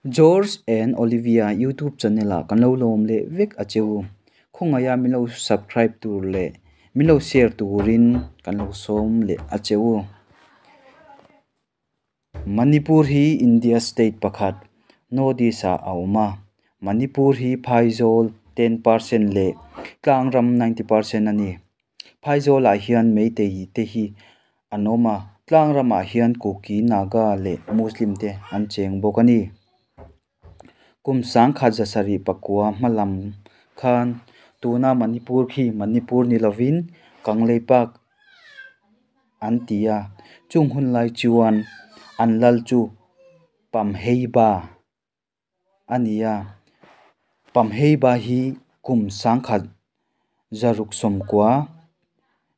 George and Olivia YouTube channel ah kan lo lawm leh vek a cheu. Khawngaiha min lo subscribe tur leh min lo share turin kan lo sawm leh a cheu. Manipur hi India state pakhat North East ah a awm a. Manipur hi phaizawl 10% leh tlangram 90% a ni. Phaizawl ah hian Meitei te hi an awm a, tlangram ah hian Kuki, Naga leh Muslim te an cheng bawk a ni. Kum 1709 hmalam khan tuna Manipur khi Manipur ni lovin Kangleipak an ti a. Chung hun lai chuan an lal chu Pamheiba a ni a. Pamheiba hi kum 1690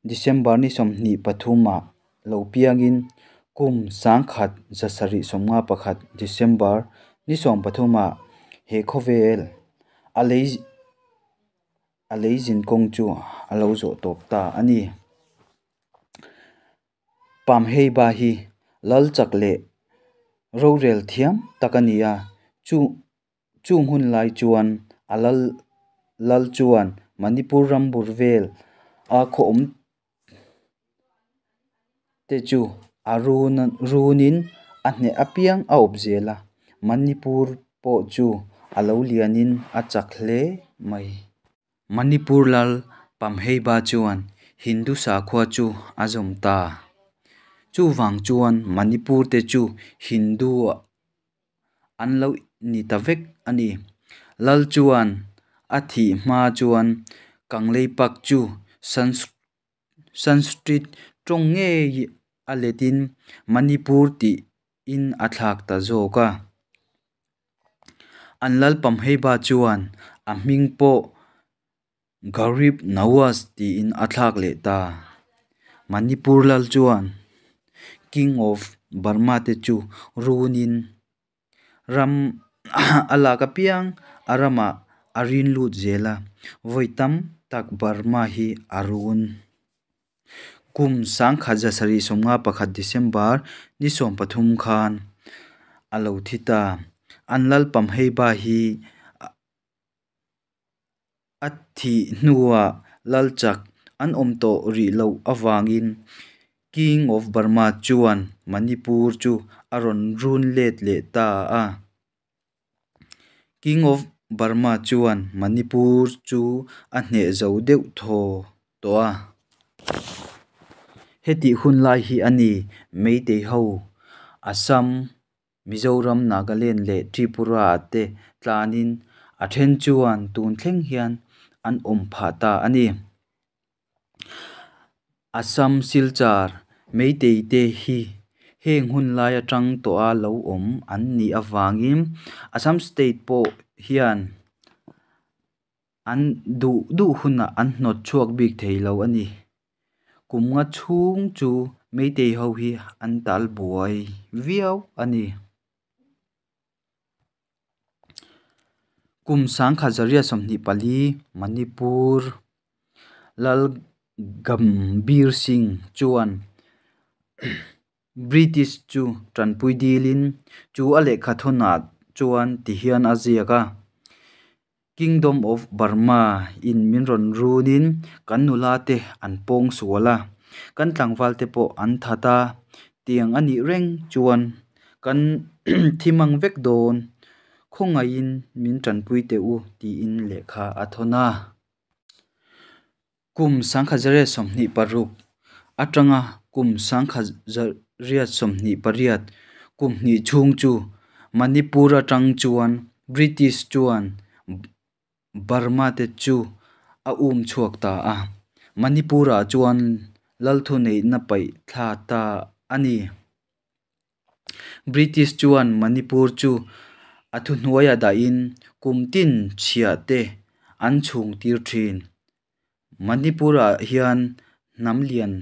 December ni 23 ah lo piangin kum 1751 December ni 13 ah he khawvel a lei a lei zinkawng chu a lo zawh tawp ta a ni. Pamheiba hi lal chak leh rorel thiam tak a ni a, chu chung hun lai chuan a lal lal chuan Manipur ram bur vel a khaw awm te chu a run runin a hneh apiang a awp zel a, Manipur pawh chu a lo lianin a chak hle mai. Manipur lal Pamheiba chuan Hindu sakhua chu a zawm ta. Chuvang chuan Manipur te chu Hindu an lo ni ta vek a ni. Lal chuan a thih hma chuan Kangleipak chu Sanskrit tawng ngei a letin Manipur tiin a thlak ta zawk a. An lal Pamheiba chuan a hming pawh Garib Nawaz tiin a thlak leh ta. Manipur lal chuan King of Burma te chu runin ram a lak apiang a ramah a rin lut zel a, vawi tam tak Burma hi a run. Kum 1751 December ni 13 khan a lo thi ta. An lal Pamheiba hi a thih hnuah lal chak an awm tawh rih loh avangin King of Burma chuan Manipur chu a rawn run let leh ta a. King of Burma chuan Manipur chu a hneh zo deuh thaw tawh a. Hetih hun lai hi a ni Meitei ho Assam, Mizoram, Nagaland leh Tripura ah te tlanin a then chuan tun thleng hian an awm phah ta a ni. Assam Silchar Meitei te hi heng hun lai atang tawha lo awm an nih avangin Assam state pawh hian an duh duh hunah an hnawt chhuak bik thei lo a ni. Kum nga chhung chu Meitei ho hi an tal buai viau a ni. Kum 1824 Manipur lal Gambhir Singh chuan British chu tanpui dilin chu a lehkha thawnah chuan tihian a ziak a, Kingdom of Burma in min rawn runin kan nula te an pawng sual a, kan tlangval te pawh an that a, tiang a nih reng chuan kan thi mang vek dawn, khawngaihin min tanpui teh u tiin lehkha a thawn a. Kum 1826 atanga kum 1828 kum hnih chhung chu Manipur atang chuan British chuan Burma te chu a um chhuak ta a. Manipur ah chuan lal thuneihna paih thla ta a ni. British chuan Manipur chu a thuhnuaiah dahin kum tin chhiah te an chhung tir thin. Manipur ah hian hnam lian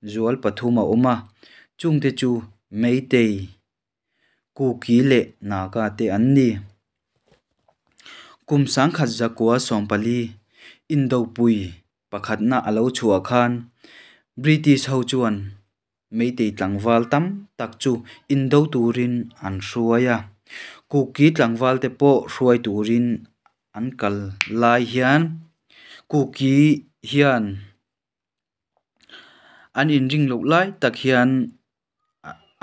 zual pathum a awm a, chungte chu Meitei, Kuki leh Naga te an ni. Kum 1944 Indopui pakhatna a lo chhuah khan British ho chuan Meitei tlangval tam tak chu indo turin an hruai a. Kuki tlangval te pawh hruai turin an kal lai hian Kuki hian an inring loh lai tak hian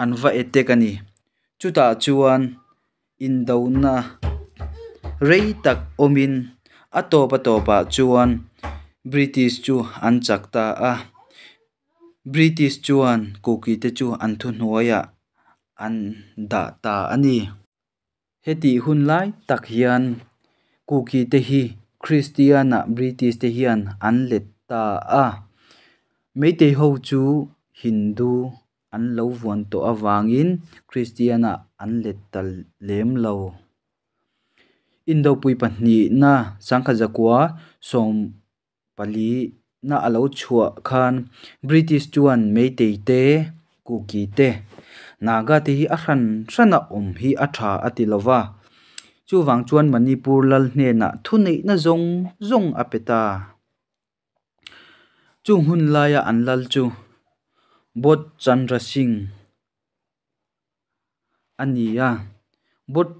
an va attack a ni. Chutah chuan indona rei tak awmin a tawp a tawpah chuan British chu an chak ta a. British chuan Kuki te chu an thuhnuaiah an dah ta a ni. Hetih hun lai tak hian Kuki te hi Kristian ah British te hian an let ta a. Meitei ho chu Hindu an lo vuan tawh avangin Kristian ah an let ta lem lo. Indopui pahnihna 1914 na a lo chhuah khan British chuan Meitei te, Kuki te, Naga te hi a hran hrana awm hi a tha a ti lova. Chuvang chuan Manipur lal hnenah thuneihna zawng zawng a pe ta. Chung hun laia an lal chu Bodh Chandra Singh a ni a. Bodh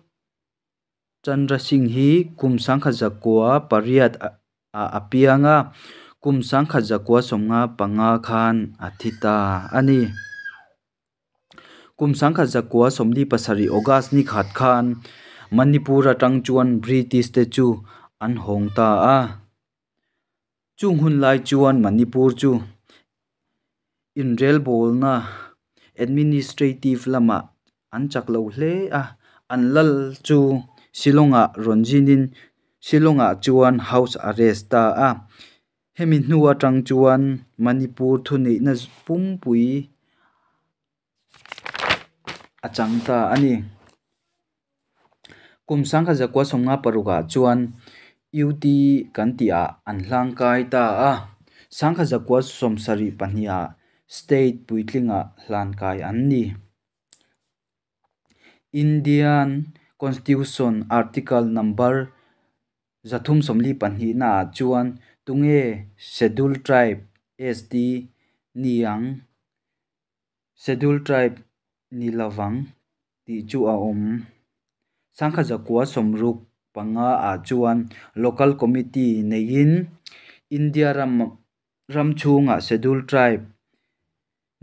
Chandra Singh hi kum 1908 ah a piang a, kum 1995 khan a thi ta a ni. Kum 1947 August ni khat khan Manipur atang chuan British te chu an hawng ta a. Chung hun lai chuan Manipur chu inrelbawlna, administrative, lamah an chak lo hle a, an lal chu Shillong-ah rawn zinin Shillong-ah chuan house arrest ta a. Hemi hnu atang chuan Manipur thuneihna pumpui a chang ta a ni. Kum 1956 ah chuan UT kan tihah an hlangkai ta a, 1972 ah State puitlingah hlankai an ni. Indian Constitution Article number 342 naah chuan tunge Schedule Tribe, ST, ni ang, Schedule Tribe ni lovang tih chu a awm. 1965 ah chuan Local Committee neiin India ram ram chhungah Schedule Tribe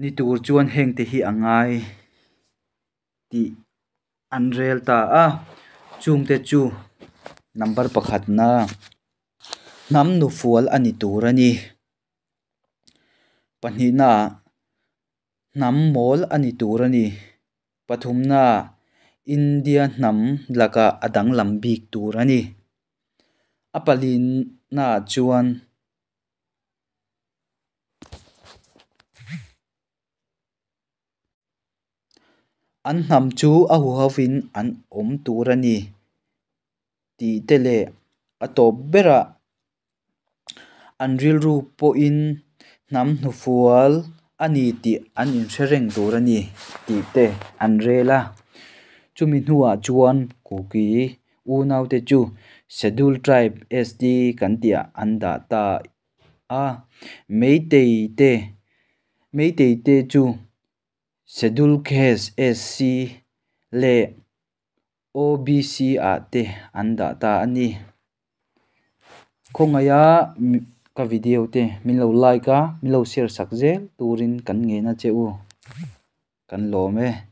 ni tur chuan hengte hi a ngai tih an rel ta a. Chungte chu number pakhatna hnam nufual a ni tur a ni. Pahnihnaah hnam mawl a ni tur a ni. Pathumnaah India hnam lakah a danglam bik tur a ni. A palinaah chuan an hnam chu a huhovin an awm tur a ni tih te leh a tawp berah an rilru pawhin hnam hnufual a ni tih an inhre reng tur a ni tih te an rel a. Chumi hnuah chuan Kuki unaute chu Schedule Tribe, ST, kan tihah an dah ta a. Meitei te Meitei te chu Schedule Caste, SC, leh OBC ah te an dah ta a ni. Khawngaiha ka video te min lo like a, min lo share sak zel turin kan ngen a che u. Kan lawm e.